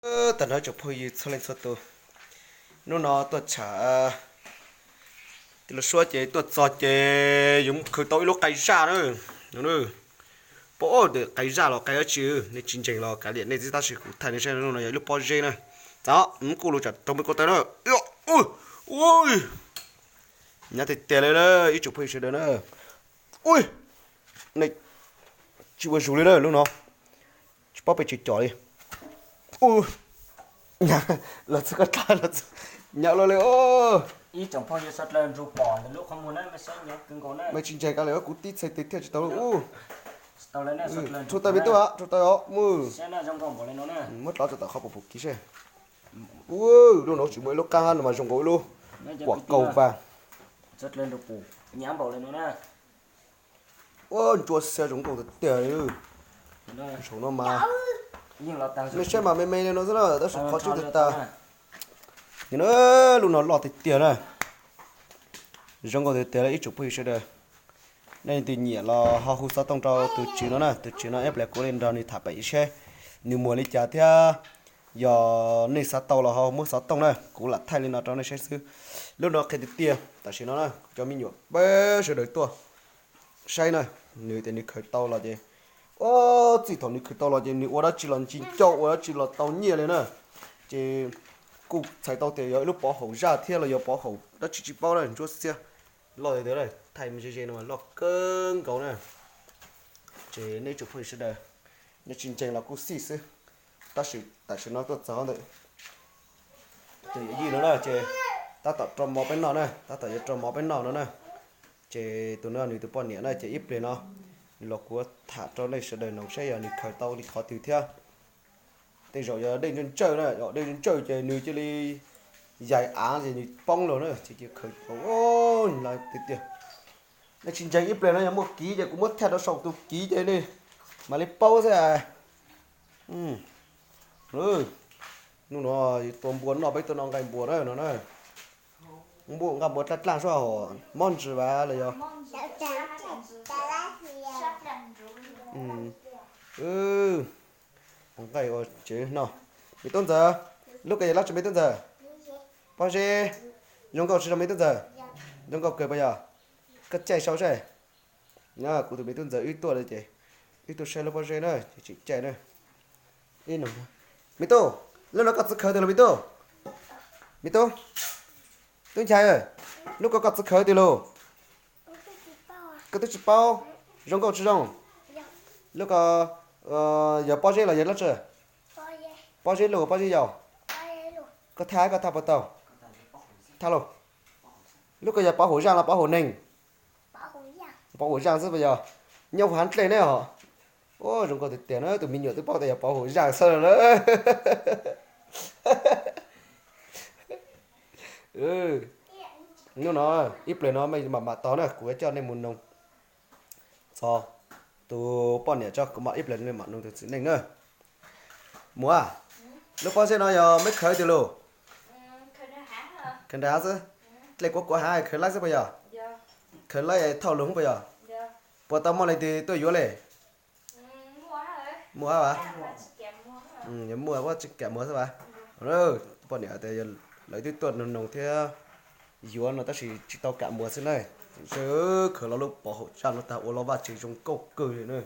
Tag nrho tsoom phooj ywg txhua leej txhua tus, hnub no tuaj tsham, tij laug Suab ces tuaj txog ces yuav mus khwv tau ib lub qe zaj na. Pom qe zaj los qe dab tsi, nej tsis ntseeg los kav liam nej xwb, tab sis kuv thaij nej saib, hnub no yog ib lub pob zeb na. Txav, kuj lus tsam rau me ko taw na. Nyab tiag tiag li na, ib tsoom phooj ywg sawv daws na. Ui, nej tsis ua zus li na, lub no tsis paub pes tsawg com li. Ua, los txog ko taw los, nyab los li os. Mej tsis ntseeg kav liam, kuv tib txhais tes thiaj tsis tau ub. Tsuag taw me tub, tsuag taw os, mus. Muab dlov tso tom qhov pum pum kiv seb. Ua, lub no tsis muaj ib lub qab no mas zoo nkaus ib lub kuam kaus vas. Ua, ntsuab xiab zoo nkauj tiag tiag li. Saum no mas nej saib mas me me li no xwb na, tab sis qhov tseeb tiag tas. Lub no loj tiag tiag na. Zoo nkauj tiag tiag li ib tsoom phooj ywg sawv daws. Nej leej twg nyiam los ho hu xov tooj rau tus tswv no na, tus tswv no ib pliag kuv li nrog nws tham pem ib seb nws muag li cas thiab. Yog nej xav tau los ho muab xov tooj na, kuv lam thaij li no rau nej saib xwb. Lub no qhia tiag tiag, tam sim no na cov me nyuam peb sawv daws tuaj saib na, nws tias nws khaws tau los ces, o, txij thaum nws khaws tau los ces nws ua dab tsi los ntsis ncauj, ua dab tsi los tau nyiaj li na. Ces kuj txhais tau tias yog ib lub pov haum zaj thiab los yog pov haum dab tsi tsis paub na, ntsuab xiab loj tiag tiag, thaij ze ze no loj kawg nkaus na. Ces nej ib tsoom phooj ywg sawv daws, nej tsis ntseeg los kuj xij xwb. Tab sis tam sim no tuaj txog ntawm tus yawm yij no na ces tab tom rau mov peb noj na, tab tom yuav rau mov peb noj no na. Ces tus no nws tus poj niam na ces ib pliag no nws los kuv tham rau nej sawv daws noog saib yog nws khaws tau li qhov twg thiab. Tej zaum yog dej ntsawj ntsawj na, dej ntsawj ces nws cia li yaim av ces nws poob los na, ces khaws tau tiag tiag. Nej tsis ntseeg ib pliag no yog muaj kiv ces kuv muab thaij rau saum tus kiv ces nej mam li paub xwb. Hnub no tua npua noj, peb tuaj noj nqaij npua na no na. Npua nqaij npua dlaaj dlaaj sub hos mob ntsws vas los yog. Nqaij ua tsev no. Me tub ntxawm, lub ko yog dab tsi me tub ntxawm? Pob zeb. Zoo nkauj tsis zoo me tub ntxawm? Zoo nkauj kawg puas yog? Koj caij sau saib. Kuv tus me tub ntxawm wb tuaj li ces wb tuaj saib lub pob zeb na ces tseem caij na. Me tub, lub no koj txiv khaws twg los me tub? Me tub, tub Nchaiv, lub ko koj txiv khaws twg los? Koj twb tsis paub. Zoo nkauj tsis zoo? Lub ko yog pob zeb los yog dab tsi? Pob zeb lug pob zeb yau? Koj thaj koj thaj puas tau? Thaj lauj. Lub ko yog pov haum zaj los pov haum neeg? Pov haum zaj xwb puas yog? Nyob hauv dlej ne os. Ua zoo nkauj tiag tiag na, tus me nyuam twb paub tias yog pov haum zaj xwb na. Hnub no ib pliag no mej mam mam tog na, kuv coj nej mus noog txog tus poj niam tso, kuv mam ib pliag mam noog tus txiv neej na. Muam, lub pob zeb no yog meb khaws twg lug? Khaws nram hav xwb. Dlej kuav kuav hav khaws laib xwb puas yog? Khaws laib thauj lug puas yog? Puas tau muaj leej twg tuaj yuav li? Muaj hab vas? Yog muaj, tsis kam muag xwb vas. Poj niam tias lawv twb tuaj noog noog thiab yuav no tab sis tsis tau kam muag xwb na. Khaws los lub pov haum zaj no tag ua los vaj tsev zoo nkauj kawg li na.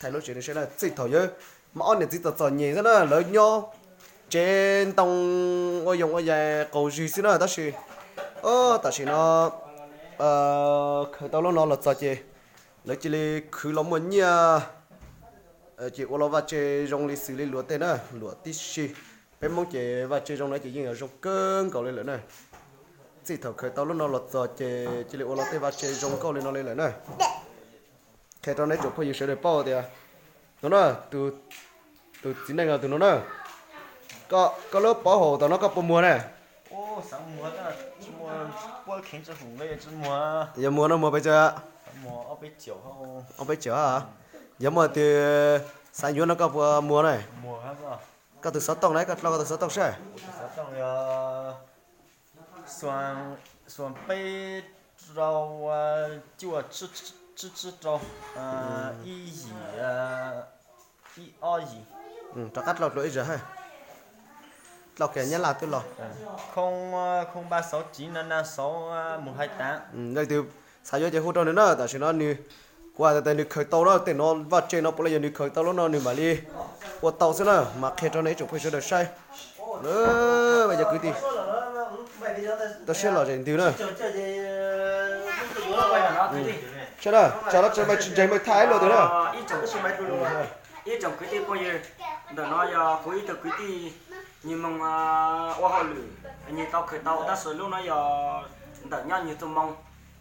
Thaij lub tsev no saib na, txij thaum yawg mas ob niam txiv txom txom nyem xwb na, lawv nyob tsev ntoo ua yoov ua yaig qaug zig xwb na, tab sis tam sim no khaws tau lub no los txog ces lawv cia li khwv los muaj nyiaj, ces ua los vaj tse zoo li xws li luag tej na, luag tib si. Peb Hmoob ces vaj tse zoo no ces yeej yog zoo kawg nkaus li lawm na. Txij thaum khaws tau lub no los txog ces cia li ua los tej vaj tse zoo nkauj li no li lawm na. Qhia rau nej tsoom phooj ywg sawv daws paub tias, no na, tus txiv neej no tus no na, koj lub pov haum tom no koj puas muag na? Yog muag no muag pes tsawg? Ob peb caug. Yog muaj tus xav yuav no koj puas muag na? Koj tus xov tooj na, koj dlov koj tus xov tooj saib. Xuas peb rau cuaj tsib tsib rau ib yim ib ob yim. Rov qab dlov dlua ib zaug hab. Tau kiag Nyab Laj twb los. Không, ờ, không ba sáu chín năm năm sáu, ờ, một hai tám. Leej twg xav yuav ces hu rau nws na, tam sim no nws, kuv hais tias nws khaws tau na, tej no vaj tse no puav leej yog nws khaws tau lub no nws mam li ua tau xwb na, mas qhia rau nej ib tsoom phooj ywg sawv daws saib. Vaj cov kwv tij, tau siab lom zem ntws na. Saib na, tsam no tsis ntseg mas thaij ib los tus na. Ib tsoom kwv tij phooj ywg, ntawm no yog kuv ib tug kwv tij nws moog ua hauj lwm, nws tau khaws tau tab sis lub no yog ntawm nyob nws tug moo.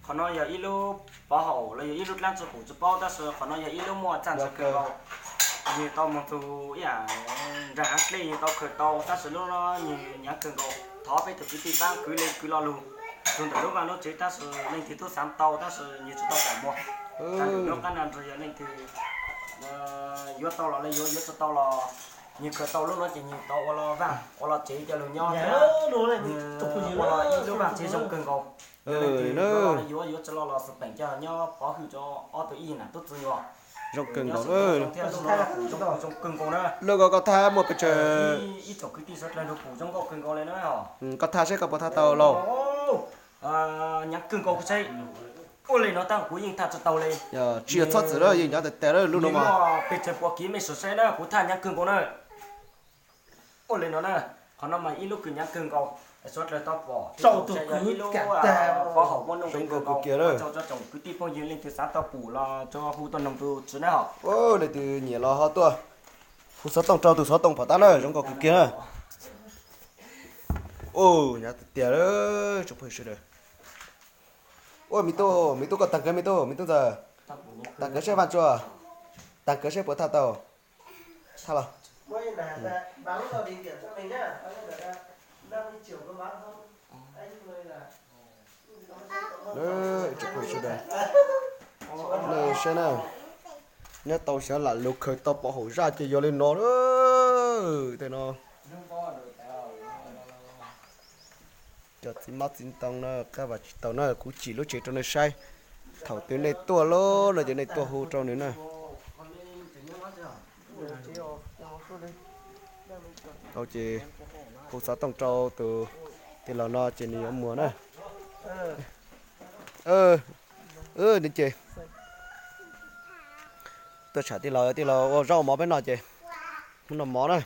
Qhov no yog ib lub pov haum los yog ib lub dlaab tsi pum tsi paub tab sis qhov no yog ib lub muaj txaj ntxhov kawg nkaus. Nws tau moog tug ib yam nraag haav dlej nws tau khaws tau tab sis lub no nws nyaav kawg nkaus. Thov peb tug kwv tij paab kwv le kwv lo lug tug ntawm lub vaaj lub tsev tab sis leej twg tub xaav tau tab sis nws tsi tau pom muag. Lub qab no nrug yog leej twg yuav tau los le yuav, yuav tsi tau los nws khaws tau lub no ces nws tau ua lo vaaj ua lo tsev coj lug nyob thiab. Nws ua ib lub vaaj tsev zoo kawg nkaus. Leej twg yuav yuav tsi lo los xwb peem coj nyob pov hwm rua ob tug ib nam tub txwv yuav. Zoo kawg nkaus. Lub ko koj thaj muaj pes tsawg? Ib tsoom kwv tij sawv dlawg nrug pum zoo nkauj kawg nkaus le na. Koj thaj seb koj puas thaj tau lauj? Nyaav kawg nkaus kuv saib. Ua le no tab kuv yeej thaj tsi tau le. Tsi yog txhob txwm na, yeej nyav tas tas lub no mas. Pes tsawg puas kiv mej sim saib na, kuv thaj nyaav kawg nkaus na. Ua le no na, qhov no mas ib lub kws nyaav kawg nkaus, sawv dlawg tau pom. Rau tus kwv yog ib lub pov haum muaj nuj zoo kawg nkaus kiag na. Rau tsoom kwv tij phooj ywg leej twg xav tau pum los tsuas hu tuaj noog tus tswv na hos. Leej twg nyiam los ho tuaj hu xov tooj rau tus xov tooj pom tab na, zoo nkauj kawg kiag na. Nyav tiag tiag tsoom phooj ywg sawv daws. Ua me tub, me tub koj taag kawg, me tub, me tub ntxawg, taag kawg seb Vaj Tsua, taag kawg seb puas thaj tau. Thaj los. Tsoom phooj ywg sawv daws, nej saib na, nyob tau xyov lam lug khaws tau pov haum zaj ces yog li no. Tej no cov txiv hmab txiv ntoo na, qab vas tsis tau na, kuv cim lub tsev rau nej saib. Thaum twg nej tuaj lawm no ces nej tuaj hu rau nws na. Tau ces hu xov tooj rau tus tij laug no ces nws yuav muag na. Nws ces tuaj tsham tij laug, tij laug ua zaub ua mov peb noj ces hnub no mov na.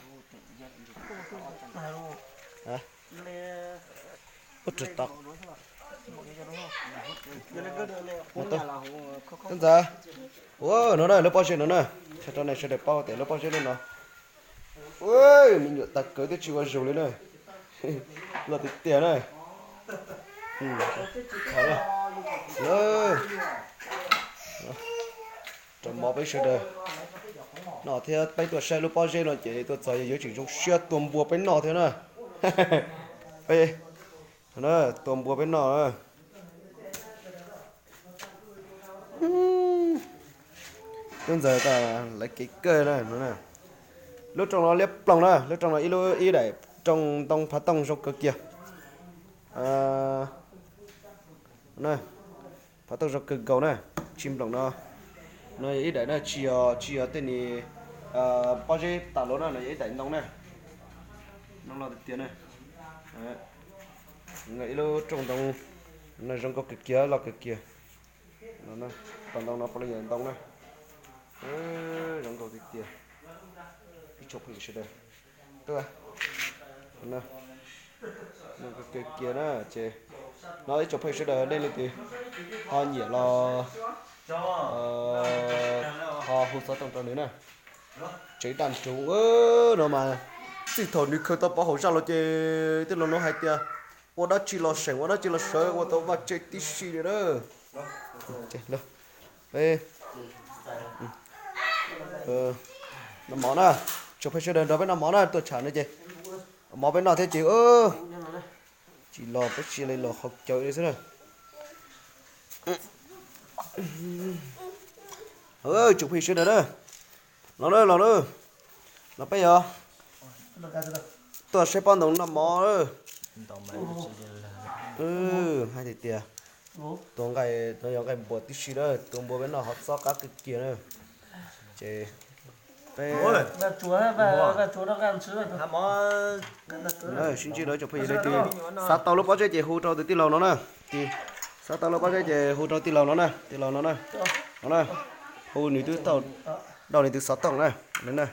Tub ntxawg, ua no na, lub pob zeb no na, tshaj rau nej sawv daws paub tias lub pob zeb lub no, me nyuam tag kawg twb tsis ua zoo li na. Loj tiag tiag na. Rau mov peb sawv daws noj thiab. Peb tuaj saib lub pob zeb no ces tuaj txog yog yuav tseem zoo siab tua npua peb noj thiab na. Tua npua peb noj. Tub ntxawg lawv kev kawg na. Lub rooj no liab ploog na, lub rooj no ib lub ib daim rooj ntoo phav tooj zoo kawg kiag. Phav tooj zoo kawg nkaus na, tsis nploom no. No yog ib daim na, tsis yog, tsis yog tej ni pob zeb tas luv na, no yog ib daim ntoo na. Ntoo loj tiag tiag na. Ib lub rooj ntoo no zoo nkauj kawg kiag, loj kawg kiag. Tau ntoo no puav leej yog ntoo na. Zoo nkauj tiag tiag. Ib tsoom phooj ywg sawv daws, zoo nkauj kawg kiag na. Ces no ib tsoom phooj ywg sawv daws, nej leej twg ho nyiam los ho hu xov tooj rau nws na. Tsev daj nroog no mas txij thaum nws khaws tau pov haum zaj los ces tej laus no hais tias ua dab tsi los seem, ua dab tsi los sawv, ua tau vaj tse tib si li na. Noj mov na, tsoom phooj ywg sawv daws nrog peb noj mov na, tuaj tsham no ces mov peb noj thiab ces tsis los peb cia li los qhov cawv li xwb na. Tsoom phooj ywg sawv daws na, los na, los na, los peb yog tuaj saib pob ntoo noj mov. Hais tias tias tua nqaij no yog nqaij npua tib si na, tua npua peb noj ho txob qab kawg kiag na. Ces Sib ntsib rau cov phooj ywg, leej twg xav tau lub pob zeb ces hu rau tus tij laug no na. Xav tau lub pob zeb ces hu rau tij laug no na, tij laug no na. No na, hu nws twb tau, nrog nws tus xov tooj na.